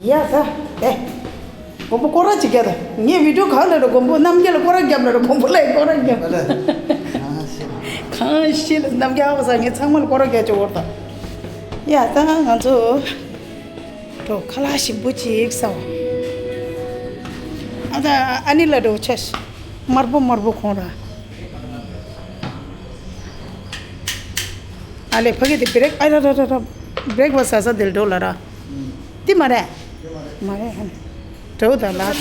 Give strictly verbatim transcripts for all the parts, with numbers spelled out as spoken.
ཡ་ད། ཨེ། མགོན་པོ་སྐོར་ར་ཅིག་རྒྱབ་ད། ངས་བི་ཌིའོ་གང་ལ་ར་མགོན་པོ་རྣམ་རྒྱལ་ལ་སྐོར་ར་རྒྱབ་ལ་ར་མགོན་པོ་ལ་སྐོར་ར་རྒྱབ། གང་ཤེས་ལ་རྣམ་རྒྱལ་ཨ་བ་ས་ངས་ཚང་མ་ལ་སྐོར་ར་རྒྱབ་ཅིག་འོར་ད། ཡ་ད་ང་ཚོ། འགྲོ་ཁ་ལག་ཞིམ་པོ་ཅིག་ཟ་བ། ཨ་ད་ཨ་ནི་ལ་འགྲོ་ཆས། དམར་པོ་དམར་པོ་ཁོང་ར། ཨ་ལེ་ཕ་གི་དེ་བི་རེག་ཨ་ར་ར་ར་ར། བི་རེག་ཕ་སི་ཟ་ས་དེ་ལ་འགྲོ་ལ་ར། དེ་མ་རེད། མ་རེད་ཧ་ནི། འགྲོ་ད་ལ་དེ་ས།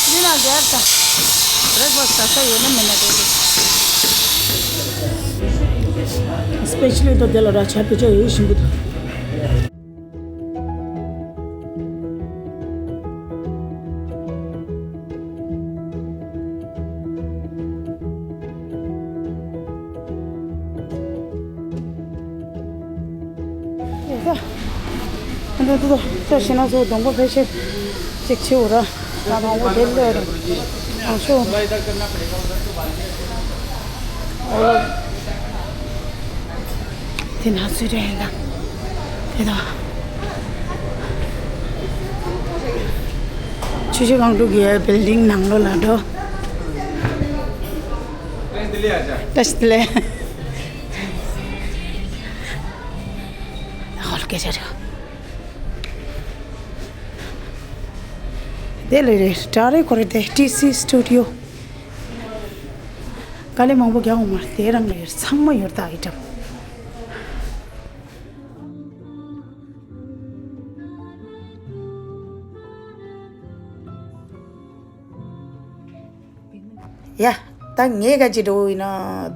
འདི་ན་རྒྱལ་ས། བི་རེག་ཕ་སི་ཟ་ས་ཡོད་ན་མེད་ན་འགྲོ་དེ། སི་པེ་ཤལ་ལི་དོ་དེ་ལ་ར་ཆ་པེ་ཆ་ཡོད་ཞིམ་པོ་དང་། འདི་ཚོ་ཤི་ན་ཚོ་སྡོང་པོ་ཕལ་ཆེར་ཅིག་ཆེ་བོ་ར། ད་མང་པོ་དེ་ལོས་ར། ཨང་ཤོ། ཨོ། དེ་ན་ཚོད་རེད་ད། དེ་དང་། ཆུ་བཞི་སྒང་དྲུག་གི་བིལ་ཌིང་ནང་ལོགས་ལ་འགྲོ། བཀྲ་ཤིས་བདེ་ལེགས། ཧོལ་སྐད་ཆ་རེད། དེ་ལས་རེད་དྲ་རེད་ཁོ་རེད་དེ་ཊི་སི་སི་ཊུ་ཌི་ཡོ། དཀའ་ལས་མང་པོ་རྒྱག་འོང་མ་རེད་དེ་རང་ལ་ཡོད་ཚང་མ་ཡོད་ད་ཨི་ཊམ། ཡ། ད་ངས་ག་ཅི་འགྲོ་ཡིན་ན་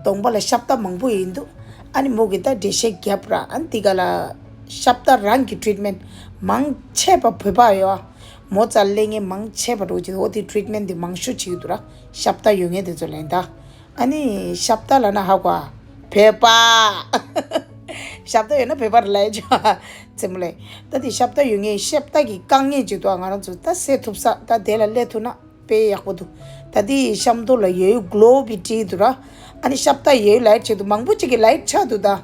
གདོང་པ་ལ་ཤ་བཏགས་མང་པོ་ཡིན་འདུག་ཨ་ནི་མོ་གི་ད་འགྲེལ་བཤད་རྒྱབ་ར་ཨ་ནི་དེ་ག་ལ་ཤ་བཏགས་རང་གི་ཊི་རིཊ་མེན་ཊི་མང་ཆེ་བ་བོད་པ་ཡོད་ཨ། མོ་རྩ་ལས་ངས་མང་ཆེ་བ་འགྲོ་ཅིག་འོ་དེ་ཊི་རིཊ་མེན་ཊི་དེ་མང་ཤོས་བྱེད་ཀྱི་འདུག་ར་ཤ་བཏགས་ཡོད་ངེས་དེ་ཚོ་ལན་ད། ཨ་ནི་ཤ་བཏགས་ལབ་ན་ཧ་གོ་ཨ། བོད་པ། ཤ་བཏགས་ཡོད་ན་བོད་པ་རེད་ལབ་ཡ་ཅོ། རྩེད་མོ་ལས། ད་དེ་ཤ་བཏགས་ཡོད་ངེས་ཤ་བཏགས་ཀྱི་དཀའ་ངལ་ཅིག་འདུག་ཨ་ང་རང་ཚོ་ད་སེལ་ཐུབ་ས་ད་དེ་ལ་སླེབས་ཐུབ་ན། དཔེ་ཡག་པོ་འདུག་ད་དེ་ཤམ་ཐོག་ལ་ཡོད་གློ་བི་བྲིས་འདུག་ར། ཨ་ནི་ཤ་བཏགས་ཡོད་ལའེ་ཊི་བྱེད་འདུག་མང་པོ་ཅིག་གིས་ལའེ་ཊི་ཆགས་འདུག་ད།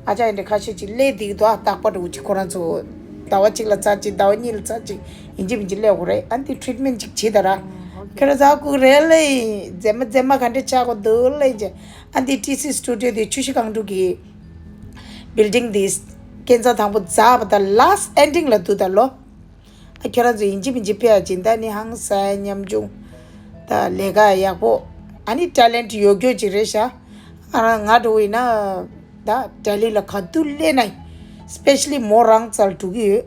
ཨ་ཅག་ཡིན་འདྲ་ཁ་ཤས་ཅིག་སླེབས་བསྡད་འདུག་ཨ་རྟག་པར་འདྲ་བོ་ཅིག་ཁོ་རང་ཚོ། ཟླ་བ་གཅིག་ལ་ཚར་གཅིག་ཟླ་བ་གཉིས་ལ་ཚར་གཅིག་ཡིན་གཅིག་མིན་གཅིག་སླེབས་དགོས་རེད་ཨ་ནི་དེ་ཊི་རིཊ་མེན་ཊི་ཅིག་བྱེད་ད་ར། ཁྱོད་རང་ཚོ་ཧ་གོ་རེད་ལེ། མཛེས་མ་མཛེས་མ་ག་འདྲ་ཆགས་དགོས་འདུག་ལེ་ཅེ། ཨ་ནི་དེ་ཊི་སི་སི་ཊུ་ཌི་ཡོ་དེ་ཆུ་བཞི་སྒང་དྲུག་གི་བིལ་ཌིང་དེ་སྐས་འཛེག་དང་པོ་འཛེགས་པ་དང་ལཱ་སི་ཊི་ཨེན་ཌིང་ལ་འདུག་ད་ལོ། ཨ་ཁྱོད་རང་ཚོ་ཡིན་གཅིག་མིན་གཅིག་ཕེབས་ཡ་ཅིག་ད་ནི་ཧང་སང་ཉམ་ཆུང་། ད་ལས་ཀ་ཡག་པོ། ཨ་ནི་ཊེ་ལེན་ཊི་ཡོད་རྒྱུ་ཅིག་རེད་ཤག་ཨ་རང་ང་འགྲོ་ཡིན་ན། ད་ལྡི་ལི་ལ་ག་དུས་སླེབས་ན། སི་པེ་ཤལ་ལི་མོ་རང་རྩར་འགྲོ་གི་ཡོད།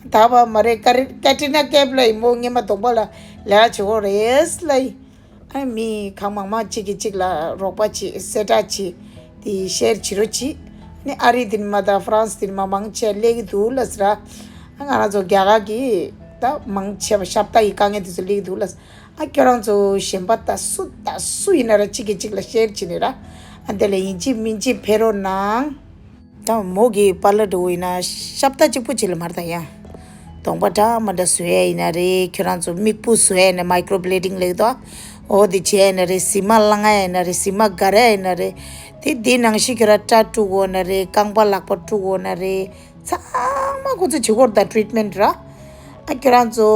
ད་བ་མ་རེད་ཀ་རེད་ཀེ་ཊི་རི་ན་ཀེབ་ལ་ཡིན་མོ་སྔོན་མ་གདོང་པ་ལ་ལས་ཀ་བྱེད་འོ་རེད་ལ་ཡིན། ཨ་མི་གང་མང་མང་གཅིག་གིས་གཅིག་ལ་རོགས་པ་བྱེད་གསལ་བསྒྲགས་བྱེད། དེ་ཤེར་བྱེད་རོགས་བྱེད། ནི་ཨ་རི་དེ་ནི་མ་ད་ཧྥ་རན་སི་དེ་ནི་མ་མང་ཆེ་སླེབས་ཀྱི་འདུག་ལ་ཟེར། ཨ་ང་རང་ཚོ་རྒྱ་གར་གྱི་ད་མང་ཆེ་བ་ཤ་བཏགས་ཡི་དཀའ་ངལ་དེ་ཚོ་སླེབས་ཀྱི་འདུག་ལ་ཟེར། ཨ་ཁྱོད་རང་ཚོ་གཞན་པ་ད་སུ་ད་སུ་ཡིན་ན་ར་གཅིག་གིས་གཅིག་ལ་ཤེར་བྱེད་ནི་ར། ཨ་དེ་ལ་ཡིན་གཅིག་མིན་གཅིག་ཕེབས་རོགས་གནང་། ད་མོ་གི་པར་ལར་འགྲོ་ཡིན་ན་ཤ་བཏགས་གཅིག་པུ་གཅིག་ལ་མར་ད་ཡ། གདོང་པ་འདྲ་མ་འདྲ་བཟོ་ཡ་ཡིན་ན་རེད་ཁྱོད་རང་ཚོ་མིག་སྤུ་བཟོ་ཡ་ཡིན་ན་མའི་ཀྲོ་བི་ལེ་ཌིང་ལེགས་དོ། འོ་དེ་བྱས་ཡ་ཡིན་ན་རེད་གཟིགས་མ་བླང་ཡ་ཡིན་ན་རེད་གཟིགས་མ་དགར་ཡ་ཡིན་ན་རེད། དེ་དེ་ནང་བཞིན་ཁྱོད་རང་སྐྲ་བཀྲུ་དགོས་ན་རེད་རྐང་པ་ལག་པ་བཀྲུ་དགོས་ན་རེད། ཚང་མ་ཁོ་ཚོ་བྱེད་དགོས་རེད་ད་ཊི་རིཊ་མེན་ཊི་ར། ཨ་ཁྱོད་རང་ཚོ་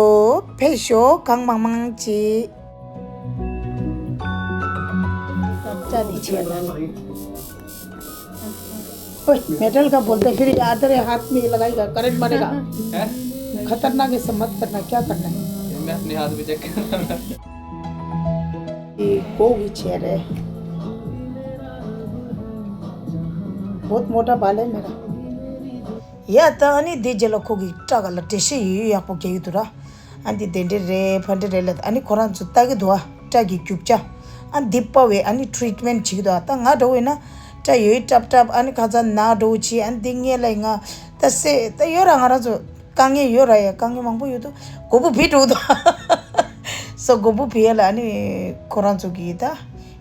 ཕེབས་ཤོག་གང་མང་མང་ཅིག་སྐྲ་དེ་བྱས་ན། ओए, मेटल का बोलते हैं, फिर ये अदर हाथ में लगाएगा, करंट मारेगा। हैं? खतरनाक है, सब मत करना, क्या करना है? मैं अपने हाथ में चेक कर रहा हूँ। ये गो भी चेयर है। बहुत मोटा बाल है मेरा। ཡ་ད་ཨ་ནི་འདི་རྗེས་ལ་ཁོ་གི་སྐྲ་ག་ལ་འགྲེལ་བཤད་ཡོད་ཡོད་ཡག་པོ་རྒྱག་གི་འདུག་ར། ཨ་འདི་དེ་འདྲས་རེད་ཕ་འདྲས་རེད་ལ་ཨ་ནི་ཁོ་རང་ཚོ་ལྟ་གི་འདུག་ཨ་སྐྲ་གི་རྒྱུ་ཆ། ཨ་འདི་པ་བས་ཨ་ནི་ཊི་རིཊ་མེན་ཊི་བྱེད་ཀྱི་འདུག་ཨ་ད་ང་འདྲ་བོ་ཡིན་ན་སྐྲ་ཡོད་ཀྲབ་ཀྲབ་ཨ་ནི་ཁ་ཚ་ན་འདྲ་བོ་བྱེད་ཨ་ནི་འདི་ངས་ལ་ཡིན་ང་ད་སེ་ད་ཡོད་ར་ང་རང་ཚོ་དཀའ་ངལ་ཡོད་ར་ཡ་དཀའ་ངལ་མང་པོ་ཡོད་དུ་མགོ་བོ་བི་འགྲོ་གི་འདུག་སོ་མགོ་བོ་བི་ཡ་ལ་ཨ་ནི་ཁོ་རང་ཚོ་གི་ད་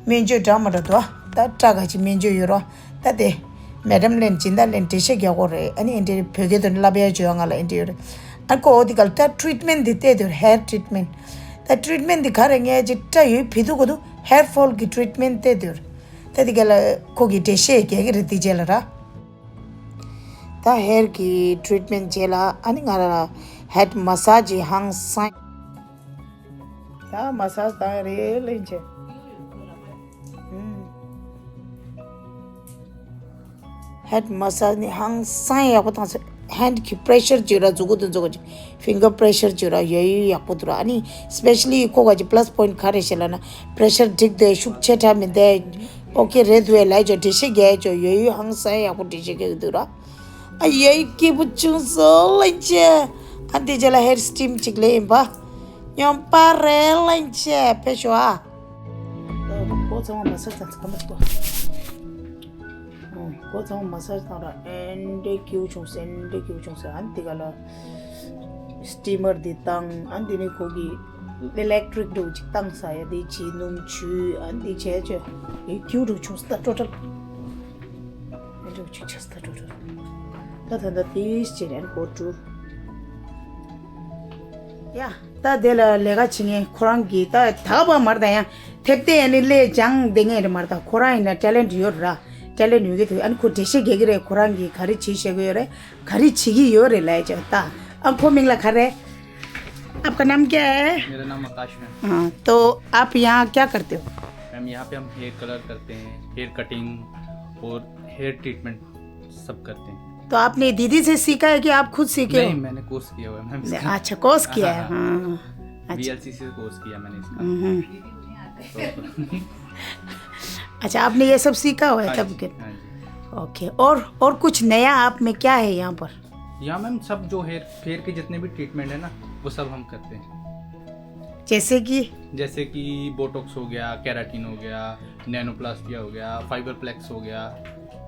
སྨན་བཅོས་འདྲ་མ་འདྲ་འདུག་ཨ་ད་སྐྲ་ག་ཅིག་སྨན་བཅོས་ཡོད་ར། ད་དེ། མེ་ཌམ་ལན་སྦྱིན་བདག་ལན་འགྲེལ་བཤད་རྒྱག་དགོས་རེད་ཨ་ནི་ཨེ་འདྲའི་བོད་སྐད་དུ་བསླབ་ཡ་བྱོས་ང་ལ་ཨེ་འདྲ་ཡོད་རེད། ཨ་ཁོ་འོ་དེ་ག་ལ་ད་ཊི་རིཊ་མེན་ཊི་དེ་བལྟས་དུས་ཧེར་ཊི་རིཊ་མེན་ཊི། ད་ཊི་རིཊ་མེན་ཊི་དེ་ག་རེ་ངས་ཅིག་སྐྲ་ཡོད་བི་དུ་གོ་དུ་ཧེར་ཕོལ་གི་ཊི་རིཊ་མེན་ཊི་བལྟས་དུས། ད་དེ་ག་ལ་ཁོ་གི་འགྲེལ་བཤད་རྒྱག་གི་རེད་དེ་རྗེས་ལ་ར། ད་ཧེར་གྱི་ཊི་རི་ཊི་མེན་ཊི་རྗེས་ལ་ཨ་ནི་ང་རང་ལ་ཧེཌ་མ་སཱ་ཇི་ཧང་སང་། ད་མ་སཱ་ཇི་བཏང་རེད་ལེན་ཆེ། ཧེཌ་མ་སཱ་ཇི་ནི་ཧང་སང་ཡག་པོ་བཏང་སོང་། ཧེན་ཌི་གི་པི་རེ་ཤར་ཅིག་ར་འཛུགས་དུ་འཛུགས་ཀྱི་ཕིང་གར་པི་རེ་ཤར་ཅིག་ར་ཡོད་ཡོད་ཡག་པོ་འདུག་ར། ཨ་ནི་སི་པེ་ཤ་ལི་ཁོ་ག་གི་པི་ལ་སི་པོ་ཡིན་ཊི་ག་རེ་ཞེ་ལབ་ན་པི་རེ་ཤར་འགྲིག་དེ་ཤུགས་ཆེ་དྲགས་མི་འདུག་ཨོ་ཁེ་རེད་འདུག་ལབ་ཅོ། འགྲེལ་བཤད་རྒྱག་ཅོ་ཡོད་ཡོད་ཧང་སང་ཡག་པོ་འགྲེལ་བཤད་རྒྱག་གི་འདུག་ར། ཨ་ཡོད་སྐྱིད་པོ་བྱུང་སོང་ལེན་ཆེ། ཨ་འདི་རྗེས་ལ་ཧེར་སི་ཊིམ་ཅིག་ལེན་ཡིན་པ། སྙོམས་པ་རེད་ལེན་ཆེ་ཕེབས་ཤོག་ཨ། ཨོ་ཚང་མ་མ་སཱ་ཇི་བཏང་ཚར་མ་ཐུབ། ཨོ་ཁོ་ཚང་མ་མ་སཱ་ཇི་བཏང་ར་ཨེ་འདྲའི་སྐྱིད་པོ་བྱུང་སོང་། ཨེ་འདྲའི་སྐྱིད་པོ་བྱུང་སོང་། ཨ་ནི་དེ་ག་ལ་སི་ཊི་མར་འདི་བཏང་། ཨ་ནི་དེ་ནས་ཁོ་གི་ཨི་ལེག་ཊི་རིག་འདྲ་བོ་ཅིག་བཏང་ས་ཡ་དེ་བྱས་སྣུམ་བྱུགས། ཨ་ནི་དེ་བྱས་བྱས་ཨེ་སྐྱིད་པོ་འདྲ་བོ་བྱུང་སོང་། ད་ཊོ་ཊལ་ཨེ་འདྲ་བོ་ཅིག་ཆགས་སོང་། ད་ཊོ་ཊལ་ད་ད་ད་དེ་བྱས་ནས་ཨ་ནི་སྒོ་བཀྲུ། ཡ། ད་དེ་ལ་ལས་ཀ་བྱེད་མཁན་ཁོ་རང་གིས་ད་ད་བ་མར་ད་ཡང་ཐེབས་ཏེ་ཨ་ནི་ལས་སྦྱང་བསྡད་མཁན་རེད་མར། ད་ཁོ་རང་ཡིན་ན་ཊེ་ལེན་ཊི་ཡོད་ར། ཊེ་ལེན་ཊི་ཡོད་ཀྱི་འདུག་ཨ་ནི་ཁོ་འགྲེལ་བཤད་རྒྱག་གི་རེད། ཁོ་རང་གིས་ག་རེ་བྱེད་ཤེས་ཀྱི་ཡོད་རེད། ག་རེ་བྱེད་ཀྱི་ཡོད་རེད་ལབ་ཡ་ཅིག་ད་ཨ་ཁོ་མིང་ལ་ག་རེ། आपका नाम क्या है? मेरा नाम आकाश है। हाँ, तो आप यहाँ क्या करते हो? मैम, यहाँ पे हम हेयर कलर करते हैं, हेयर कटिंग और हेयर ट्रीटमेंट सब करते हैं। तो आपने दीदी से सीखा है कि आप खुद सीखे हो? नहीं, मैंने कोर्स किया हुआ है मैम इसका। अच्छा, कोर्स किया है। हाँ, हाँ। हाँ, अच्छा। वी एल सी सी से कोर्स किया मैंने इसका। हम्म। तो अच्छा, आपने ये सब सीखा हुआ है हाँ तब जी, के? हाँ जी। ओके, और, और कुछ नया आप में क्या है यहाँ पर? यहाँ मैम सब जो हेयर, हेयर के जितने भी ट्रीटमेंट है ना, वो सब हम करते हैं। जैसे कि? जैसे कि बोटॉक्स हो गया, केराटिन हो गया, नैनोप्लास्टिया हो गया, फाइबर प्लेक्स हो गया।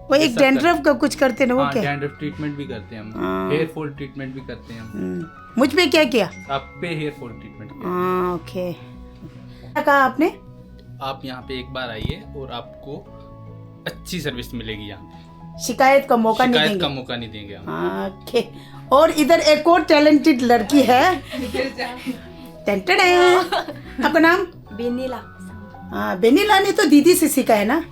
वो ये एक सब डैंड्रफ करते हैं। का कुछ करते ना, वो हाँ, क्या? डैंड्रफ ट्रीटमेंट भी करते हैं हम, हाँ। हेयर फॉल ट्रीटमेंट भी करते हैं हम। हम्म। मुझ पे क्या किया? आप पे हेयर फॉल ट्रीटमेंट किया। हाँ, ओके। क्या कहा आपने? आप यहाँ पे एक बार आइए और आपको अच्छी सर्विस मिलेगी यहाँ पे। शिकायत का मौका नहीं शिकायत देंगे। का मौका नहीं देंगे हम। हाँ, ओके। और इधर एक और टैलेंटेड लड़की है। टन टन टन। आपका नाम? बेनीला। हाँ, बेनीला ने तो दीदी से सीखा है ना?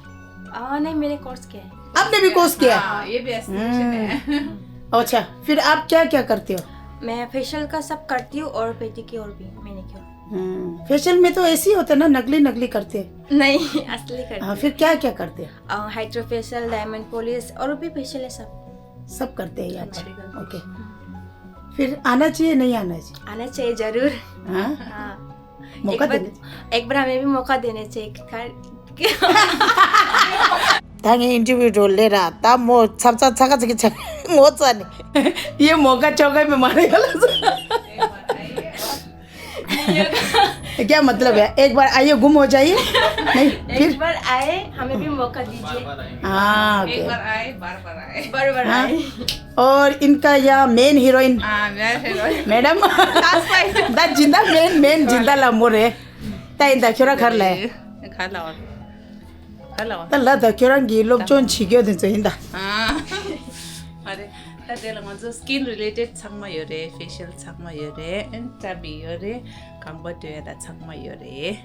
आ, नहीं, मैंने कोर्स किया है। आपने भी कोर्स किया? हाँ, ये भी एस्टिमेशन है। हम्म। अच्छा, फिर आप क्या क्या करते हो? मैं फेशियल का सब करती हूँ और पेडिक्योर भी, मैनिक्योर। हम्म, फेशियल में तो ऐसे ही होता है ना, नकली नकली करते हैं। नहीं, असली करते हाँ, हैं। फिर क्या क्या करते हैं? अ, हाइड्रोफेशियल, डायमंड पॉलिश और भी फेशियल है सब। सब करते हैं, अच्छा, मेडिकल ओके। फेशियल। फिर आना चाहिए, नहीं आना चाहिए? आना चाहिए जरूर। हाँ? हाँ। मौका एक बार, देना चाहिए। एक बार हमें भी मौका देना चाहिए। खैर, ད་ངས་ཨིན་ཊར་བིའུ་འགྲོ་ལེ་ར་ད་མོ་ཚབ་ཚབ་ཚ་ག་ཚ་གི་ཚ་ངོ་ཚ་ནི། ये मौका चौका में मारेगा। क्या मतलब है, एक बार आइए गुम हो जाइए? नहीं, एक फिर? बार आए, हमें भी मौका दीजिए। हाँ, एक ओके। बार आए, बार बार आए। बार बार हाँ? आए। और इनका या मेन हीरोइन हाँ, मैं हीरोइन। मैडम। Last fight. दा जिंदा मेन, मेन जिंदा ला मोरे। ད་ཡིན་ད་ཁྱོད་རང་གར་ལས། གར་ལ་བ། གར་ལ་བ། ད་ལ་ད་ཁྱོད་རང་གིས་སློབ་སྦྱོང་བྱེད་རྒྱུ་དེ་ཚོ་ཡིན་ད། ཨ། མ་རེད། ད་དེ་ལ་ང་ཚོ་སི་ཀིན་རི་ལེ་ཊེཌ་ཚང་མ་ཡོད་རེད། ཕེ་ཤལ་ཚང་མ་ཡོད་རེད། ཨན་ཀྲ་བི་ཡོད་རེད། གང་པ་སྤྲོད་ཡ་ད་ཚང་མ་ཡོད་རེད།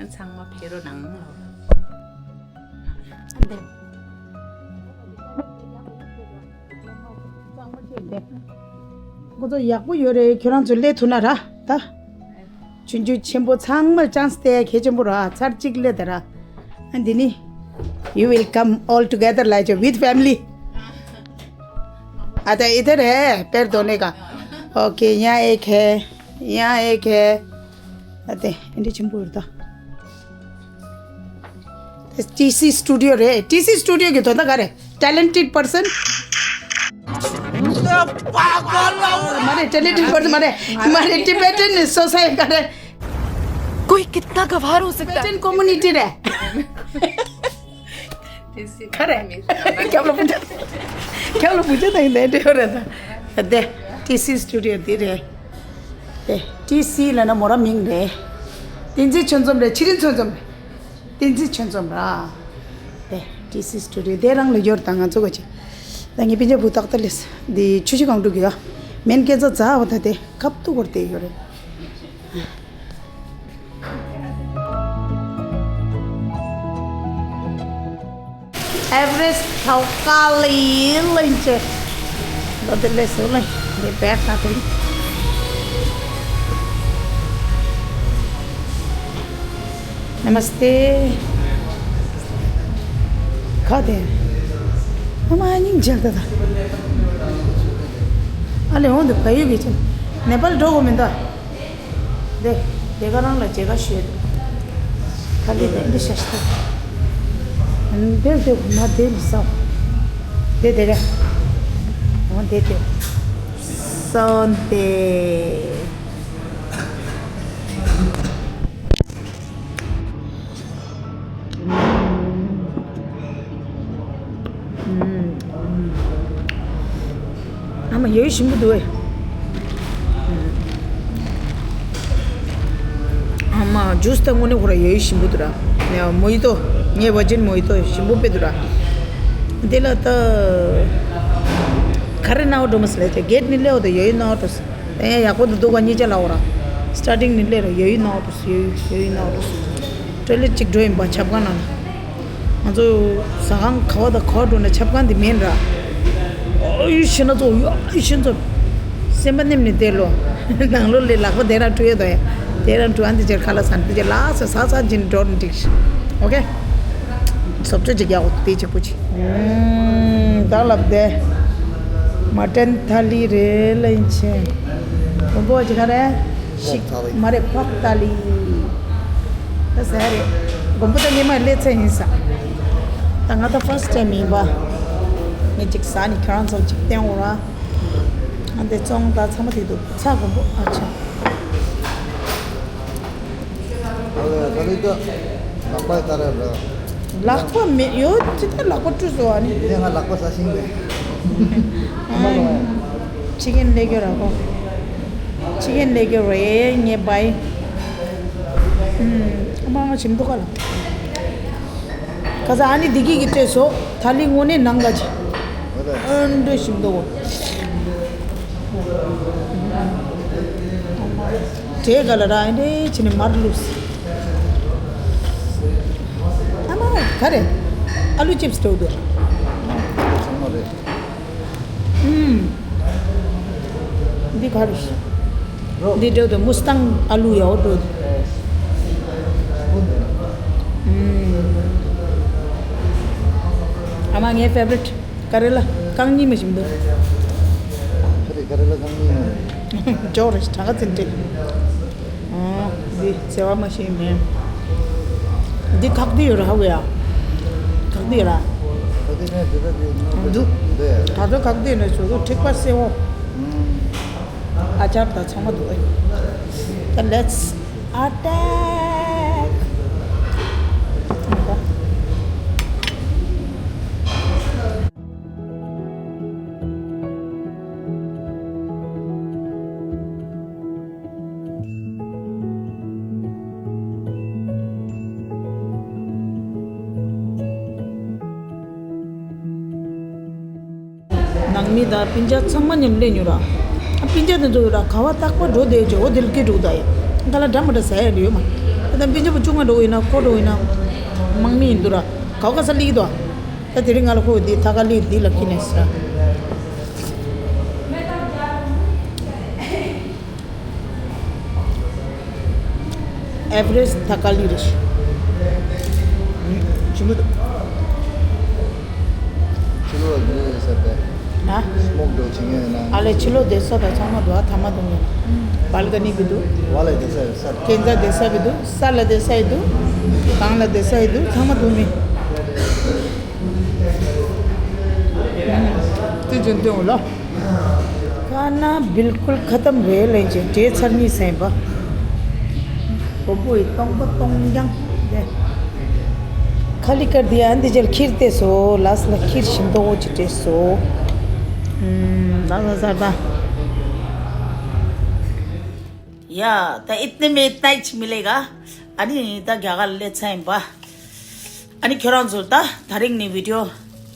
ཨན་ཚང་མ་ཕེ་རོ་ནང་ལ། ཁོ་ཚོ་ཡག་པོ་ཡོད་རེད། ཁྱོད་རང་ཚོ་སླེབས་ཐུབ་ན་ར་ད། ཆུང་ཆུང་ཆེན་པོ་ཚང་མར་ཅན་སི་སྟེར་ཡ་གལ་ཆེན་པོ་ར། ཚར་གཅིག་སླེབས་ད་ར། ཨ་འདི་ནི། You will come all together like with family. अच्छा, इधर है पैर धोने का। ओके, यहाँ एक है, यहाँ एक है। अते, इंडी चिंपूर दा। टी सी स्टूडियो रे, टी सी स्टूडियो के तो ना करे। Talented person. मारे talented person मारे, मारे Tibetan society करे। कोई कितना गवार हो सकता है? Tibetan community रे। खरे। क्या लोग पूछा? क्या लोग पूछा था? इधर हो रहा था। दे, टी सी स्टूडियो दी रे। དེ་ཊི་སི་ལབ་ན་མོ་རང་མིང་རེད། བསྟན་འཛིན་ཆོས་འཛོམས་རེད། ཆི་རིན་ཆོས་འཛོམས་རེད། བསྟན་འཛིན་ཆོས་འཛོམས་ར། དེ་ཊི་སི་སི་ཊུ་ཌི་ཡོ་དེ་རང་ལ་ཡོད་ད་ང་ཚོ་ག་ཅི། ད་ངའི་སྤུན་ཀྱག་བུ་ཏག་ཏག་ལས་འདི་ཆུ་ཆུ་གང་འགྲོ་གི་ཡ། མེན་སྐད་ཆ་ཛ་བ་ད་དེ་ཁབ་ཏུ་བོར་ཏེ་ཡོད་རེད། ཨེ་ཝ་རེ་སི་ཊི་ཐོག་ཀ་ལི་ལེན་ཅེ། ད་དེ་ལས་སོ་ལ་དེ་བེག་ད་དེ། नमस्ते। ཁ་དེ། ཨ་མ་སྙིང་རྗེ་ད་ད། ཨ་ལེ་འོང་དུ་བལ་ཡུལ་གྱི་ཆེན། ནེ་པཱལ་འགྲོ་དགོས་མིན་ད། དེ། དེ་ག་རང་ལ་མཇལ་ཁ་ཞུས་འདུག་ཁ་ལི་དེ་འདི་ཤ་ཤ་ད། དེ་དེ་མ་དེ་མི་ས། དེ་དེ་ག་འོང་དེ་དེ། སོན་ཏེ། ཨ་མ་ཡོད་ཞིམ་པོ་འདུག་ཨེ། ཨ་མ་ཇུས་ད་དངོས་གནས་ཁོ་ར་ཡོད་ཞིམ་པོ་འདུག་ར། ནས་མོ་ཡི་ཏོ། ངའི་བ་ཅན་མོ་ཡི་ཏོ་ཞིམ་པོ་དཔེ་འདུག་ར། དེ་ལ་ད་ག་རེ་ནའོ་འགྲོ་མ་སི་ལས་ཏེ་གེ་ཊི་ནི་ལེའོ་ད་ཡོད་ནའོ་འགྲོ་སི། ཨེ་ཡག་པོ་འདུག་འདུག་ག་གཉིས་ཆ་ལ་འོ་ར། སི་ཊར་ཊིང་ནི་ལེ་ར་ཡོད་ནའོ་འགྲོ་སི་ཡོད་ཡོད་ནའོ་འགྲོ་སི། ཊོའི་ལེཊ་གཅིག་འགྲོ་ཡིན་པ་ཆབ་ཁང་ནང་ལ། ང་ཚོ་ཟ་ཁང་ག་བ་དང་ག་བ་འགྲོ་ན་ཆབ་ཁང་འདི་མེད་ར། ཨོ་ཡུ་ཤི་ན་ཚོ་ཡུ་ཨ་ཡུ་ཤི་ན་ཚོ། སེམས་པ་ནེམ་ནས་བསྡད་ལོ། ནང་ལོ་ལས་ལག་པ་དེ་རང་བཀྲུ་ཡོད་དོ་ཡ། དེ་རང་བཀྲུ་ཨ་འདི་ཅེར་ཁ་ལ་སན་དེ་ཅེར་ལ་ས་ས་ས་ཇིན་འགྲོ་ནི་འགྲིག་ཤི། ཨོ་ཀེ། སོབ་ཅོ་ཅིག་ཡག་པོ་དེ་ཅིག་པོ་ཅིག་ད་ལབ་དེ། མ་ཊན་ཐ་ལི་རེད་ལེན་ཆེ། མགོན་པོ་ཅིག་ག་རེད། ཤིག་མ་རེད་ཕོག་ཏ་ལི། ད་ཟ་རེད། མགོན་པོ་ད་ཉི་མ་སླེབས་ཚེ་ཡིན་ས། ད་ང་ད་ཕར་སི་ཊི་ཊའིམ་ཡིན་པ། ངས་ཅིག་ཟ་ནི་ཁྱོད་རང་ཚོ་ཅིག་བསྟན་འོ་ར། ང་འདི་བཙོང་ད་ཚང་མ་དེ་འདུག་ཚ་མགོན་པོ་ཨ་ཆ། ཨ་ལེ་ད་ལི་ད་ལག་པ་ད་ར་ར། ལག་པ་མེད་ཡོད་ཅི་ད་ལག་པ་བཀྲུས་སོ་ཨ་ནི། དེ་ང་ལག་པ་ཟ་ཤིང་ནས། ཨ་ཅི་ཀེན་ལེ་གྱོ་ར་གོ། ཅི་ཀེན་ལེ་གྱོ་རེ་ངེ་བའི། ཨམ་ཨ་མ་ང་ཞིམ་མདོག་ག་ལ། ཁ་ས་ཨ་ནི་དེ་གི་གི་ལྟོས་སོ། ཐ་ལི་དངོས་གནས་ནང་ག་ཅི། ཨ་འདྲ་ཞིམ་མདོག་གོ། དེ་ག་ལ་ར་ཨེ་འདྲ་ཅི་ནི་མར་ལུས། ཨ་མ་ག་རེ། ཨ་ལུ་ཅིབ་སི་འགྲོ་འདུག་ཚང་མ་རེད། ཨུམ། འདི་ག་རེ། འདི་འགྲོ་འདུག་མུ་སི་ཏང་ཨ་ལུ་ཡའོ་འགྲོ་འདུག་ཨུམ། ཨ་མ་ངའི་ཕེ་བ་རི་ཊི། ཀ་རེ་ལ་རྐང་གཉིས་མ་ཞིམ་འདུག་ཀ་རེ་ཀ་རེ་ལ་རྐང་གཉིས་མ། ཇོ་རེ་གྲངས་ཀ་ཙམ་སྤྲད། ཨོ། འདི་བྱེ་བ་མ་ཞིམ་མེད། འདི་ཁག་འདི་ཡོད་ར་ཧ་གོ་ཡ། ཁག་འདི་ཡོད་ར། ཁག་འདི་ནས་འདི་ལྟ་འདི་འདུག་འདི། ད་ལྟ་ཁག་འདི་ནས་བཟོ་བཟོ་མཁྲེགས་པ་སེ་བོ། ཨ་ཅར་དང་ཚང་མ་འདུག་ཨེ། ད་let's attack. ནང་མི་དང་སྤུན་ཆ་ཚང་མ་མཉམ་སླེབས་ཉོ་ར། ཨ་སྤུན་ཆ་དེ་ཚོ་ཡོད་ར་ག་བ་རྟག་པར་འགྲོ་བསྡད་ཅོ་འོ་དེ་ལ་སྐད་འགྲོ་གི་ད་ཡ། ག་ལ་འདྲ་མ་འདྲ་ཟ་ཡ་ལ་ཡོད་མ། ཨ་ད་སྤུན་ཆ་བུ་ཆུང་ང་འགྲོ་ཡིན་ན་ཁོ་འགྲོ་ཡིན་ན། དམག་མི་ཡིན་འདུག་ར། ག་བ་ག་ས་སླེབས་ཀྱི་འདུག་ད་དེ་རིང་ང་ལ་ཁོ་འདི་ཐ་ཀ་ལི་འདི་ལ་ཁྱི་ནས་ཟ། ཨེ་བ་རེ་སི་ཐ་ཀ་ལི་རེད། ཆི་ལོ། ཆི་ལོ་ལ་འདི་ཟེར་པས། ཧ། སི་མོག་འགྲོ་བྱེད་མཁན་ཡོད་ན། ཨ་ལེ་ཆི་ལོ་དེ་ས་དང་ཚང་མ་འདུག་ཨ་ཐ་མ་འདུག་ངས། བལ་ཀ་ནི་གི་འདུག་བ་ལ་དེ་ས་ཡོད་ས། ཁྱེད་ཚ་དེ་ས་གི་འདུག་ས་ལ་དེ་ས་ཡི་འདུག་གང་ལ་དེ་ས་ཡི་འདུག་ཚང་མ་འདུག་མི། དེ་ཅན་དེ་འོ་ལ། ཁ་ན་བིལ་ཀུལ་ཁ་ཏམ་རེད་ལན་ཅན་བྲེལ་ཚར་གཉིས་ཟིན་པ། བོ་བོ་ཡི་སྟོང་པ་སྟོང་རྐྱང་རེད། ཁ་ལི་ཀར་དི་ཡ་འདི་ཅལ་ཁིར་ཏེ་སོ་ལ་སི་ལ་ཁིར་ཞིམ་ཏོག་ཅིག་སྤྲད་སོ། ལ་ས་ས་ད། या, तो इतने में इतना ही मिलेगा। ཨ་ནི་ད་རྒྱ་གར་སླེབས་ཚར་ཡིན་པ། ཨ་ནི་ཁྱོད་རང་ཚོར་ད་ད་རིང་ནས་video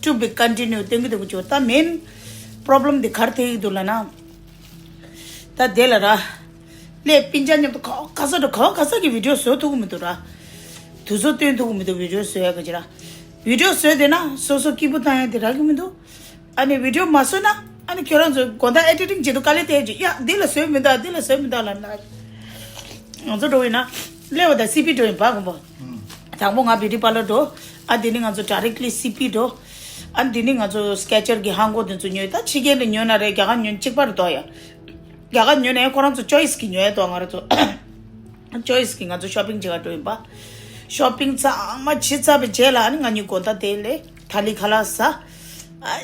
to be continue སྟོན་གྱི་འདུག་ཅོ། ད་main problem འདི་ག་རེ་ཐེབས་ཀྱི་འདུག་ལབ་ན། ད་དེ་ལ་ར། ལས་སྤུན་ཆ་མཉམ་དུ་ག་ག་ས་འགྲོ་ག་ག་ས་གི་video བཟོ་ཐུབ་ཀྱི་མི་འདུག་ར། དུས་ཚོད་སྟོན་ཐུབ་ཀྱི་མི་འདུག video བཟོ་ཡ་ག་ཅི་ར། video བཟོས་བསྡད་ན་སོ་སོ་སྐྱིད་པོ་བཏང་ཡ་དེ་རག་གི་མི་འདུག་ཨ་ནི་video མ་བཟོས་ན། ཨ་ནི་ཁྱོད་རང་ཚོ་དགོང་དག་ཨེ་ཌི་ཊིང་བྱེད་དུས་དཀའ་ལས་དེ་བྱེད། ཡ་འདི་ལ་བཟོས་མི་འདུག་འདི་ལ་བཟོས་མི་འདུག་ལབ་ན། ང་ཚོ་འགྲོ་ཡིན་ན་སླེབས་པ་དང་སི་པི་འགྲོ་ཡིན་པ་གོ་བོ། དང་པོ་ང་བིའུ་ཊི་པར་ལར་འགྲོ། ཨ་དེ་ནི་ང་ཚོ་ཌའི་རེག་ལི་སི་པི་འགྲོ། ཨ་དེ་ནི་ང་ཚོ་སི་ཀེ་ཅར་གི་ཧང་གོ་དེ་ཚོ་ཉོས། ད་ཕྱི་རྒྱལ་ནས་ཉོས་ན་རེད། རྒྱ་གར་ཉོས་ན་གཅིག་པ་རེད་དོ་ཡ། རྒྱ་གར་ཉོས་ན་ཡང་ཁོ་རང་ཚོ་ཅོའི་སི་གི་ཉོས་ཡ་དོ། ང་རང་ཚོ་ཅོའི་སི་གི་ང་ཚོ་ཤོ་པིང་བྱེད་ག་འགྲོ་ཡིན་པ། ཤོ་པིང་ཚང་མ་བྱེད་ཚར་བའི་རྗེས་ལ་ཨ་ནི་ང་གཉིས་དགོང་དག་དེ་ལས་ཐ་ལི་ཁ་ལག་ཟ། ཨ་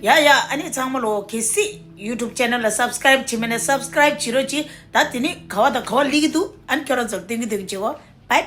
ཡ་ཡ། ཨ་ནི་ཚང་མ་ལོ་གལ་སྲིད་ཡུ་ཊུབ་ཅེ་ནལ་ལ་སབ་སི་ཀ་རེབ་བྱེད་མེད་ན་སབ་སི་ཀ་རེབ་བྱེད་རོགས་གྱིས། ད་དེ་ནི་ག་བ་དང་ག་བ་སླེབས་ཀྱི་འདུག་ཨ་ནི་ཁྱོད་རང་ཚོར་སྟོན་གྱི་འདུག་བྱེད་གོ། བྷའི་བྷའི།